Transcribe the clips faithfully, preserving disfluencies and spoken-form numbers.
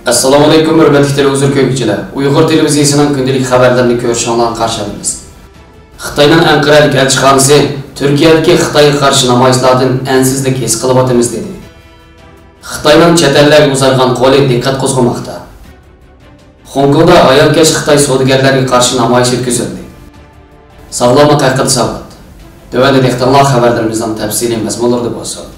ئەسسالامۇئەلەيكۇم، ھۆرمەتلىك تېلېۋىزور كۆرگۈچىلەر! ئۇيغۇر تېلېۋىزىيىسىنىڭ كۈندىلىك خەۋەرلىرىنى كۆرۈشۈڭلارنى قارشى ئالىمىز. خىتاينىڭ ئەنقەرەدىكى ئەلچىخانىسى تۈركىيەدىكى خىتايغا قارشى نامايىشلاردىن ئەنسىزلىك ھېس قىلىۋاتىمىز، دېدى. خىتاينىڭ چەت ئەللەرگە ئۇزارغان قولى دىققەت قوزغىماقتا. خوڭكوڭدا ھايانكەش خىتاي سودىگەرلەرگە قارشى نامايىش ئۆتكۈزۈلدى. ساغلاملىق ھەققىدە ساۋات. تۆۋەندە دىققىتىڭلار خەۋەرلىرىمىزنىڭ تەپسىلىي مەزمۇنلىرىدا بولسۇن.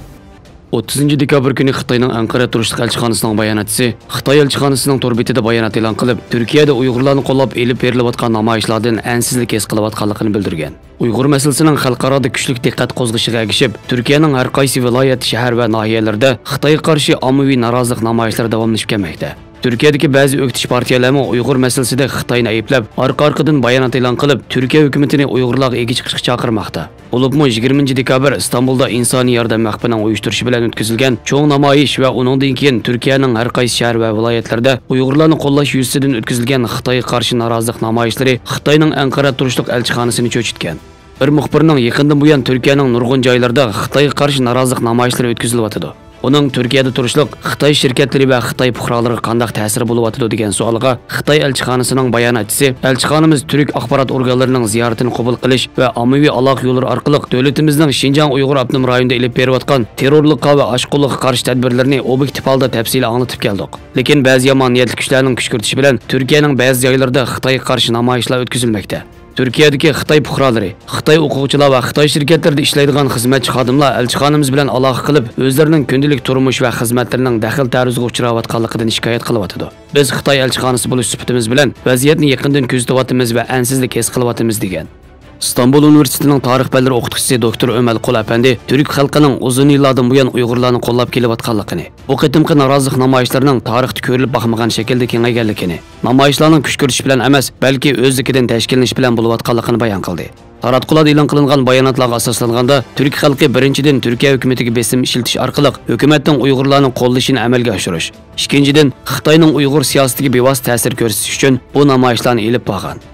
ئوتتۇزىنچى دېكابىر كۈنى خىتاينىڭ ئەنقەرە تۇرۇشلۇق ئەلچىخانىسىنىڭ باياناتچىسى خىتاي ئەلچىخانىسىنىڭ تور بېتىدە بايانات ئېلان قىلىپ، تۈركىيەدە ئۇيغۇرلارنى قوللاپ ئېلىپ بېرىلىۋاتقان نامايىشلاردىن ئەنسىزلىك ھېس قىلىۋاتقانلىقىنى بىلدۈرگەن. ئۇيغۇر مەسىلىسىنىڭ خەلقئارادا كۈچلۈك دىققەت قوزغىشىغا ئەگىشىپ، تۈركىيەنىڭ ھەر قايسى ۋىلايەت، شەھەر ۋە ناھىيەلىرىدە خىتايغا قارشى ئاممىۋى نارازىلىق نامايىشلىرى داۋاملىشىپ كەلمەكتە. تۈركىيەدىكى بەزى ئۆكتىچى پارتىيەلەرمۇ ئۇيغۇر مەسىلىسىدە خىتاينى ئەيىبلەپ، ئارقا-ئارقىدىن بايانات ئېلان قىلىپ، تۈركىيە ھۆكۈمىتىنى ئۇيغۇرلارغا ئىگە چىقىشقا چاقىرماقتا. بولۇپمۇ يىگىرمىنچى دېكابىر ئىستانبۇلدا ئىنسانىي ياردەم ۋەقپىنىڭ ئۇيۇشتۇرۇشى بىلەن ئۆتكۈزۈلگەن چوڭ نامايىش ۋە ئۇنىڭدىن كېيىن تۈركىيەنىڭ ھەر قايسى شەھەر ۋە ۋىلايەتلىرىدە ئۇيغۇرلارنى قوللاش يۈزىسىدىن ئۆتكۈزۈلگەن خىتايغا قارشى نارازىلىق نامايىشلىرى خىتاينىڭ ئەنقەرە تۇرۇشلۇق ئەلچىخانىسىنى چۆچۈتكەن. بىر مۇخبىرنىڭ يېقىندىن بۇيان تۈركىيەنىڭ نۇرغۇن جايلىرىدا خىتايغا قارشى نارازىلىق نامايىشلىرى ئۆتكۈزۈلۈۋاتىدۇ. ئۇنىڭ تۈركىيەدە تۇرۇشلۇق خىتاي شىركەتلىرى ۋە خىتاي پۇقرالىرىغا قانداق تەسىرى بولۇۋاتىدۇ دېگەن سوئالغا خىتاي ئەلچىخانىسىنىڭ باياناتچىسى، ئەلچىخانىمىز تۈرك ئاخبارات ئورگانلىرىنىڭ زىيارىتىنى قوبۇل قىلىش ۋە ئاممىۋى ئالاقە يوللىرى ئارقىلىق دۆلىتىمىزنىڭ شىنجاڭ ئۇيغۇر ئاپتونوم رايونىدا ئېلىپ بېرىۋاتقان تېررورلۇققا ۋە ئاشقۇنلۇققا قارشى تەدبىرلىرىنى ئوبيېكتىپ ھالدا تەپسىلىي ئاڭلىتىپ كەلدۇق. لېكىن بەزى يامان نىيەتلىك كۈچلەرنىڭ كۈشكۈرتۈشى بىلەن تۈركىيەنىڭ بەزى جايلىرىدا خىتايغا قارشى نامايىشلار ئۆتكۈزۈلمەكتە. تۈركىيەدىكى خىتاي پۇقرالىرى، خىتاي ئوقۇغۇچىلار ۋە خىتاي شىركەتلىرىدە ئىشلەيدىغان خىزمەتچى خادىملار ئەلچىخانىمىز بىلەن ئالاقە قىلىپ، ئۆزلىرىنىڭ كۈندىلىك تۇرمۇش ۋە خىزمەتلىرىنىڭ دەخلى-تەرۇزىغا ئۇچراۋاتقانلىقىدىن شىكايەت قىلىۋاتىدۇ. بىز خىتاي ئەلچىخانىسى بولۇش سۈپىتىمىز بىلەن ۋەزىيەتنى يېقىندىن كۆزىتىۋاتىمىز ۋە ئەنسىزلىك ھېس قىلىۋاتىمىز، دېگەن. ئىستانبۇل ئۇنىۋېرسىتېتىنىڭ تارىخ پەنلىرى ئوقۇتقۇچىسى دوكتور ئۆمەر قۇل ئەپەندى تۈرك خەلقىنىڭ ئۇزۇن يىللاردىن بۇيان ئۇيغۇرلارنى قوللاپ كېلىۋاتقانلىقىنى، بۇ قېتىمقى نارازىلىق نامايىشلىرىنىڭ تارىختا كۆرۈلۈپ باقمىغان شەكىلدە كېڭەيگەنلىكىنى، نامايىشلارنىڭ كۈشكۈرتۈش بىلەن ئەمەس، بەلكى ئۆزلۈكىدىن تەشكىللىنىش بىلەن بولۇۋاتقانلىقىنى بايان قىلدى. تاراتقۇلاردا ئېلان قىلىنغان باياناتلارغا ئاساسلانغاندا، تۈرك خەلقى بىرىنچىدىن، تۈركىيە ھۆكۈمىتىگە بېسىم ئىشلىتىش ئارقىلىق ھۆكۈمەتنىڭ ئۇيغۇرلارنى قوللىشىنى ئەمەلگە ئاشۇرۇش، ئىككىنچىدىن، خىتاينىڭ ئۇيغۇر سىياسىتىگە بىۋاسىتە تەسىر كۆرسىتىش ئۈچۈن بۇ نامايىشلارنى ئېلىپ بارغان.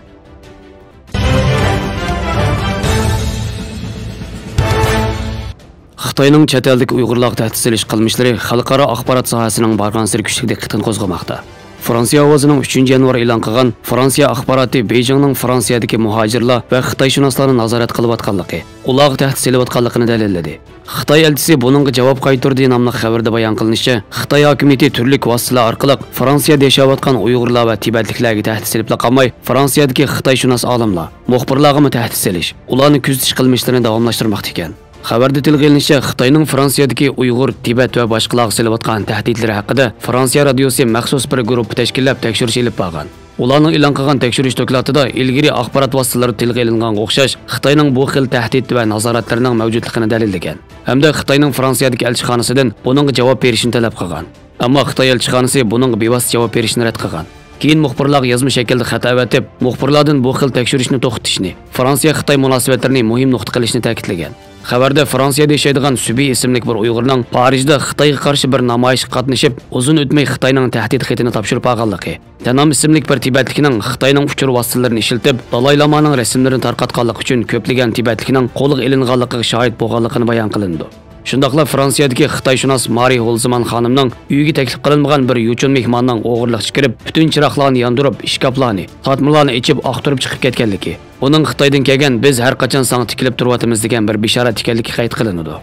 خىتاينىڭ چەت ئەلدىكى ئۇيغۇرلارغا تەھدىت سېلىش قىلمىشلىرى خەلقئارا ئاخبارات ساھەسىنىڭ بارغانسېرى كۈچلۈك دىققىتىنى قوزغىماقتا. فرانسىيە ئاۋازىنىڭ ئۈچىنچى يانۋار ئېلان قىلغان فرانسىيە ئاخباراتى بېيجىڭنىڭ فرانسىيەدىكى مۇھاجىرلار ۋە خىتايشۇناسلارنى نازارەت قىلىۋاتقانلىقى، ئۇلارغا تەھدىت سېلىۋاتقانلىقىنى دەلىللىدى. خىتاي ئەلچىسى بۇنىڭغا جاۋاب قايتۇردى ناملىق خەۋەردە بايان قىلىنىشىچە، خىتاي ھاكىمىيىتى تۈرلۈك ۋاسىتىلەر ئارقىلىق فرانسىيەدە ياشاۋاتقان ئۇيغۇرلار ۋە تىبەتلىكلەرگە تەھدىت سېلىپلا قالماي، فرانسىيەدىكى خىتايشۇناس ئالىملار، مۇخبىرلارغىمۇ تەھدىت سېلىش، ئۇلارنى كۆزىتىش قىلمىشلىرىنى داۋاملاشتۇرماقتا ئىكەن. خەۋەردە تىلغا ئېلىنىشىچە، خىتاينىڭ فرانسىيەدىكى ئۇيغۇر، تىبەت ۋە باشقىلارغا سېلىۋاتقان تەھدىتلىرى ھەققىدە فرانسىيە رادىيوسى مەخسۇس بىر گۇرۇپپا تەشكىللەپ تەكشۈرۈش ئېلىپ بارغان. ئۇلارنىڭ ئېلان قىلغان تەكشۈرۈش دوكلاتىدا ئىلگىرى ئاخبارات ۋاسىتىلىرىدا تىلغا ئېلىنغانغا ئوخشاش، خىتاينىڭ بۇ خىل تەھدىت ۋە نازارەتلىرىنىڭ مەۋجۇتلۇقىنى دەلىللىگەن ھەمدە خىتاينىڭ فرانسىيەدىكى ئەلچىخانىسىدىن بۇنىڭغا جاۋاب بېرىشىنى تەلەپ قىلغان. ئەمما خىتاي ئەلچىخانىسى بۇنىڭغا بىۋاسىتە جاۋاب بېرىشنى رەت قىلغان. كېيىن مۇخبىرلارغا يازما شەكىلدە خەت ئەۋەتىپ، مۇخبىرلاردىن بۇ خىل تەكشۈرۈشنى توختىتىشنى، فرانسىيە-خىتاي مۇناسىۋەتلىرىنى مۇھىم نۇقتا قىلىشنى تەكىتلىگەن. خەۋەردە فرانسىيەدە ياشايدىغان سۈبى ئىسىملىك بىر ئۇيغۇرنىڭ پارىژدا خىتايغا قارشى بىر نامايىشقا قاتنىشىپ، ئۇزۇن ئۆتمەي خىتاينىڭ تەھدىت خېتىنى تاپشۇرۇپ ئالغانلىقى، تەنام ئىسىملىك بىر تىبەتلىكنىڭ خىتاينىڭ ئۇچۇر ۋاسىتىلىرىنى ئىشلىتىپ، دالاي لامانىڭ رەسىملىرىنى تارقاتقانلىقى ئۈچۈن كۆپلىگەن تىبەتلىكنىڭ قولغا ئېلىنغانلىقىغا شاھىت بولغانلىقىنى بايان قىلىنىدۇ. شۇنداقلا فرانسىيەدىكى خىتايشۇناس مارى ھولزىمان خانىمنىڭ ئۆيىگە تەكلىپ قىلىنمىغان بىر يوچۇن مېھماننىڭ ئوغرىلىقچە كىرىپ، پۈتۈن چىراغلارنى ياندۇرۇپ، ئىشكاپلارنى، تارتمىلارنى ئېچىپ، ئاختۇرۇپ چىقىپ كەتكەنلىكى، ئۇنىڭ خىتايدىن كەلگەن، بىز ھەر قاچان ساڭا تىكىلىپ تۇرۇۋاتىمىز دېگەن بىر بېشارەت ئىكەنلىكى قەيت قىلىنىدۇ.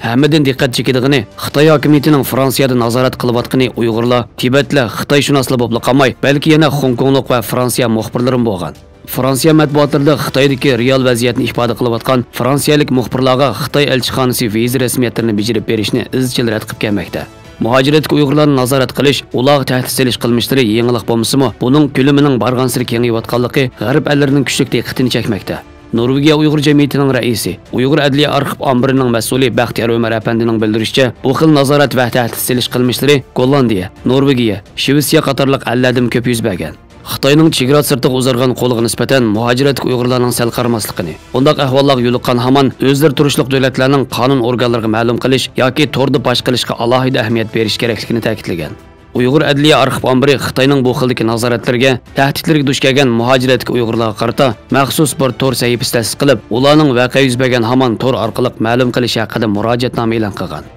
ھەممىدىن دىققەت چېكىدىغىنى، خىتاي ھاكىمىيىتىنىڭ فرانسىيەدە نازارەت قىلىۋاتقىنى ئۇيغۇرلار، تىبەتلەر، خىتايشۇناسلار بولۇپلا قالماي، بەلكى يەنە خوڭكوڭلۇق ۋە فرانسىيە مۇخبىرلىرىمۇ بولغان. فرانسىيە مەتبۇئاتلىرىدا خىتايدىكى رېئال ۋەزىيەتنى ئىپادە قىلىۋاتقان فرانسىيەلىك مۇخبىرلارغا خىتاي ئەلچىخانىسى ۋىزا رەسمىيەتلىرىنى بېجىرىپ بېرىشنى ئىزچىل رەت قىلىپ كەلمەكتە. مۇھاجىرەتتىكى ئۇيغۇرلارنى نازارەت قىلىش، ئۇلارغا تەھدىت سېلىش قىلمىشلىرى يېڭىلىق بولمىسىمۇ، بۇنىڭ كۆلىمىنىڭ بارغانسېرى كېڭىيىۋاتقانلىقى غەرب ئەللىرىنىڭ كۈچلۈك دىققىتىنى چەكمەكتە. نورۋېگىيە ئۇيغۇر جەمئىيىتىنىڭ رەئىسى، ئۇيغۇر ئەدلىيە ئارخىپ ئامبىرىنىڭ مەسئۇلى بەختىيار ئۆمەر ئەپەندىنىڭ بىلدۈرۈشىچە، بۇ خىل نازارەت ۋە تەھدىت سېلىش قىلمىشلىرى گوللاندىيە، نورۋېگىيە، شىۋېتسىيە قاتارلىق ئەللەردىمۇ كۆپ يۈز بەرگەن. خىتاينىڭ چېگرا سىرتىغا ئۇزارغان قولىغا نىسبەتەن مۇھاجىرەتتىكى ئۇيغۇرلارنىڭ سەل قارىماسلىقىنى، بۇنداق ئەھۋاللارغا يولۇققان ھامان ئۆزلىرى تۇرۇشلۇق دۆلەتلەرنىڭ قانۇن ئورگانلىرىغا مەلۇم قىلىش ياكى توردا پاش قىلىشقا ئالاھىدە ئەھمىيەت بېرىش كېرەكلىكىنى تەكىتلىگەن. ئۇيغۇر ئەدلىيە ئارخىپ ئامبىرى خىتاينىڭ بۇ خىلدىكى نازارەتلىرىگە، تەھدىتلىرىگە دۇچ كەلگەن مۇھاجىرەتتىكى ئۇيغۇرلارغا قارىتا مەخسۇس بىر تور سەھىپىسى تەسىس قىلىپ، ئۇلارنىڭ ۋەقە يۈز بەرگەن ھامان تور ئارقىلىق مەلۇم قىلىشى ھەققىدە مۇراجىئەتنامە ئېلان قىلغان.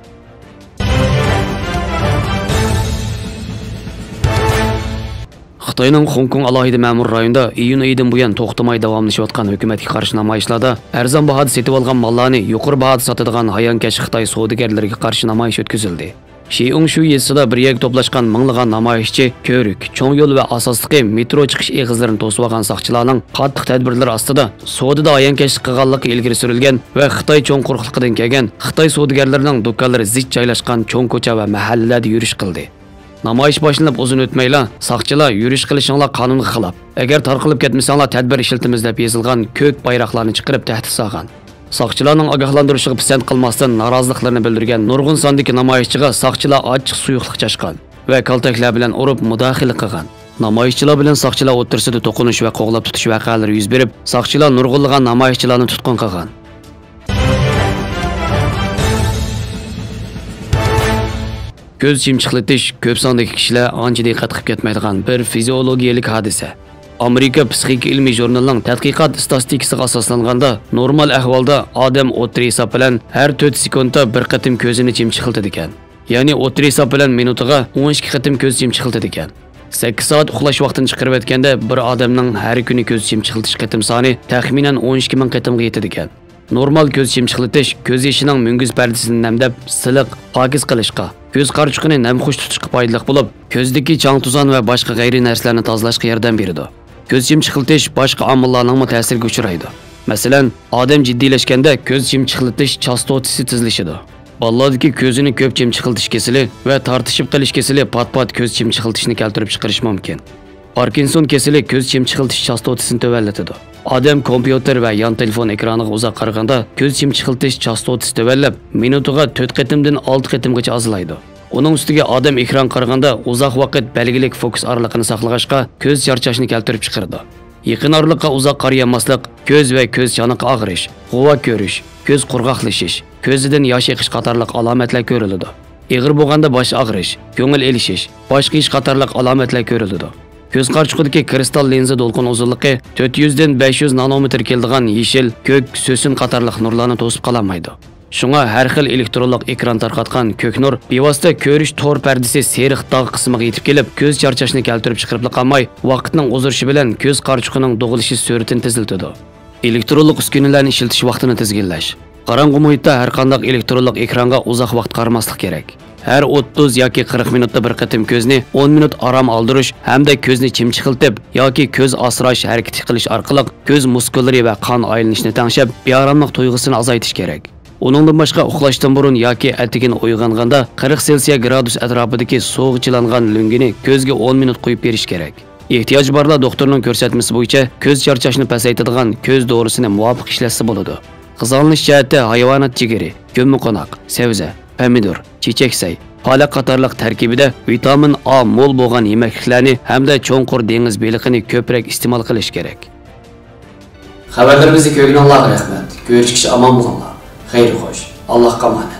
خىتاينىڭ خوڭكوڭ ئالاھىدە مەمۇرىي رايونىدا ئىيۇن ئېيىدىن بۇيان توختىماي داۋاملىشىۋاتقان ھۆكۈمەتكە قارشى نامايىشلاردا ئەرزان باھادا سېتىۋالغان ماللارنى يۇقىرى باھادا ساتىدىغان ھايانكەش خىتاي سودىگەرلىرىگە قارشى نامايىش ئۆتكۈزۈلدى. شىئۇڭشۇ يېزىسىدا بىر يەرگە توپلاشقان مىڭلىغان نامايىشچى كۆۋرۈك، چوڭ يول ۋە ئاساسلىقى مېترو چىقىش ئېغىزلىرىنى توسۇۋالغان ساقچىلارنىڭ قاتتىق تەدبىرلىرى ئاستىدا سودىدا ھايانكەشلىك قىلغانلىقى ئىلگىرى سۈرۈلگەن ۋە خىتاي چوڭ قۇرۇقلۇقىدىن كەلگەن خىتاي سودىگەرلىرىنىڭ دۇكانلىرى زىچ جايلاشقان چوڭ كوچا ۋە مەھەللىلەردە يۈرۈش قىلدى. نامايىش باشلىنىپ ئۇزۇن ئۆتمەيلا، ساقچىلار «يۈرۈش قىلىشىڭلار قانۇنغا خىلاپ، ئەگەر تارقىلىپ كەتمىسەڭلار تەدبىر ئىشلىتىمىز» دەپ يېزىلغان كۆك بايراقلارنى چىقىرىپ تەھدىت سالغان. ساقچىلارنىڭ ئاگاھلاندۇرۇشىغا پىسەنت قىلماستىن، نارازىلىقلىرىنى بىلدۈرگەن نۇرغۇن ساندىكى نامايىشچىغا ساقچىلار ئاچچىق سۇيۇقلۇق چاچقان ۋە كالتەكلەر بىلەن ئۇرۇپ مۇداخىلە قىلغان. نامايىشچىلار بىلەن ساقچىلار ئوتتۇرىسىدا توقۇنۇش ۋە قوغلاپ تۇتۇش ۋەقەلىرى يۈز بېرىپ، ساقچىلار نۇرغۇنلىغان نامايىشچىلارنى تۇتقۇن قىلغان. كۆز چىمچىقلىتىش كۆپ ساندىكى كىشىلەر ئانچە دىققەت قىلىپ كەتمەيدىغان بىر فىزىئولوگىيەلىك ھادىسە. ئامېرىكا پسىخىكا ئىلمىي ژۇرنىلىنىڭ تەتقىقات ئىستاتىستىكىسىغا ئاساسلانغاندا، نورمال ئەھۋالدا ئادەم ئوتتۇرا ھېساب بىلەن ھەر تۆت سېكۇنتتا بىر قېتىم كۆزىنى چىمچىقلىتىدىكەن. يەنى ئوتتۇرا ھېساب بىلەن مىنۇتىغا ئون ئىككى قېتىم كۆز چىمچىقلىتىدىكەن. سەككىز سائەت ئۇخلاش ۋاقتىنى چىقىرىۋەتكەندە، بىر ئادەمنىڭ ھەر كۈنى كۆز چىمچىقلىتىش قېتىم سانى تەخمىنەن ئون ئىككى مىڭ قېتىمغا يېتىدىكەن. نورمال كۆز چىمچىقلىتىش كۆز يېشىنىڭ مۈڭگۈز پەردىسىنى نەمدەپ، سىلىق، پاكىز قىلىشقا، كۆز قارىچۇقىنى نەمخۇش تۇتۇشقا پايدىلىق بولۇپ، كۆزدىكى چاڭ-توزان ۋە باشقا غەيرىي نەرسىلەرنى تازىلاشقا ياردەم بېرىدۇ. كۆز چىمچىقلىتىش باشقا ئامىللارنىڭمۇ تەسىرىگە ئۇچرايدۇ. مەسىلەن، ئادەم جىددىيلەشكەندە كۆز چىمچىقلىتىش چاستوتىسى تېزلىشىدۇ. بالىلاردىكى كۆزىنى كۆپ چىمچىقلىتىش كېسىلى ۋە تارتىشىپ قېلىش كېسىلى پات-پات كۆز چىمچىقلىتىشنى كەلتۈرۈپ چىقىرىشى مۇمكىن. پاركىنسون كېسىلى كۆز چىمچىقلىتىش چاستوتىسىنى تۆۋەنلىتىدۇ. ئادەم كومپيۇتېر ۋە يان تېلېفون ئېكرانىغا ئۇزاق قارىغاندا، كۆز چىمچىقلىتىش چاستوتىسى تۆۋەنلەپ، مىنۇتىغا تۆت قېتىمدىن ئالتە قېتىمغىچە ئازلايدۇ. ئۇنىڭ ئۈستىگە ئادەم ئېكرانغا قارىغاندا ئۇزاق ۋاقىت بەلگىلىك فوكۇس ئارىلىقىنى ساقلىغاچقا، كۆز چارچاشنى كەلتۈرۈپ چىقىرىدۇ. يېقىن ئارىلىققا ئۇزاق قارىيالماسلىق، كۆز ۋە كۆز چانىقى ئاغرىش، غۇۋا كۆرۈش، كۆز قۇرغاقلىشىش، كۆزىدىن ياش ئېقىش قاتارلىق ئالامەتلەر كۆرۈلىدۇ. ئېغىر بولغاندا باش ئاغرىش، كۆڭۈل ئېلىشىش، باش قېيىش قاتارلىق ئالامەتلەر كۆرۈلىدۇ. كۆز قارىچۇقىدىكى كىرىستال لىنزا دولقۇن ئۇزۇنلۇقى تۆت يۈزدىن بەش يۈز نانومېتىر كېلىدىغان يېشىل، كۆك، سۆسۈن قاتارلىق نۇرلارنى توسۇپ قالالمايدۇ. شۇڭا ھەر خىل ئېلېكترونلۇق ئېكران تارقاتقان كۆك نۇر بىۋاسىتە كۆرۈش تور پەردىسى سېرىق داغ قىسمىغا يېتىپ كېلىپ، كۆز چارچاشنى كەلتۈرۈپ چىقىرىپلا قالماي، ۋاقىتنىڭ ئۇزىرىشى بىلەن كۆز قارىچۇقىنىڭ دۇغىلىشىش سۈرئىتىنى تېزلىتىدۇ. ئېلېكترونلۇق ئۈسكۈنىلەرنى ئىشلىتىش ۋاقتىنى تىزگىنلەش. قاراڭغۇ مۇھىتتا ھەرقانداق ئېلېكترونلۇق ئېكرانغا ئۇزاق ۋاقىت قارىماسلىق كېرەك. ھەر ئوتتۇز ياكى قىرىق مىنۇتتا بىر قېتىم كۆزنى ئون مىنۇت ئارام ئالدۇرۇش ھەمدە كۆزنى چىمچىقلىتىپ ياكى كۆز ئاسراش ھەرىكىتى قىلىش ئارقىلىق كۆز مۇسكۇللىرى ۋە قان ئايلىنىشنى تەڭشەپ، بىئاراملىق تۇيغۇسىنى ئازايتىش كېرەك. ئۇنىڭدىن باشقا، ئۇخلاشتىن بۇرۇن ياكى ئەتىگىنى ئويغانغاندا قىرىق سېلسىيە گرادۇس ئەتراپىدىكى سۇغا چىلانغان لۆڭگىنى كۆزگە ئون مىنۇت قويۇپ بېرىش كېرەك. ئېھتىياجى بارلار دوختۇرنىڭ كۆرسەتمىسى بويىچە كۆز چارچاشنى پەسەيتىدىغان كۆز دورىسىنى مۇۋاپىق ئىشلەتسە بولىدۇ. غىزالىنىش جەھەتتە ھايۋانات جىگىرى، كۆممىقوناق، سەۋزە، پەمىدۇر، چېچەك سەي، پالەك قاتارلىق تەركىبىدە ۋىتامىن ئا مول بولغان يېمەكلىكلەرنى ھەمدە چوڭقۇر دېڭىز بېلىقىنى كۆپرەك ئىستېمال قىلىش كېرەك. خەۋەرلىرىمىزنى كۆرگىنىڭلارغا رەھمەت. كۆرۈشكىچە ئامان بولۇڭلار. خەير خوش. ئاللاھقا ئامانەت.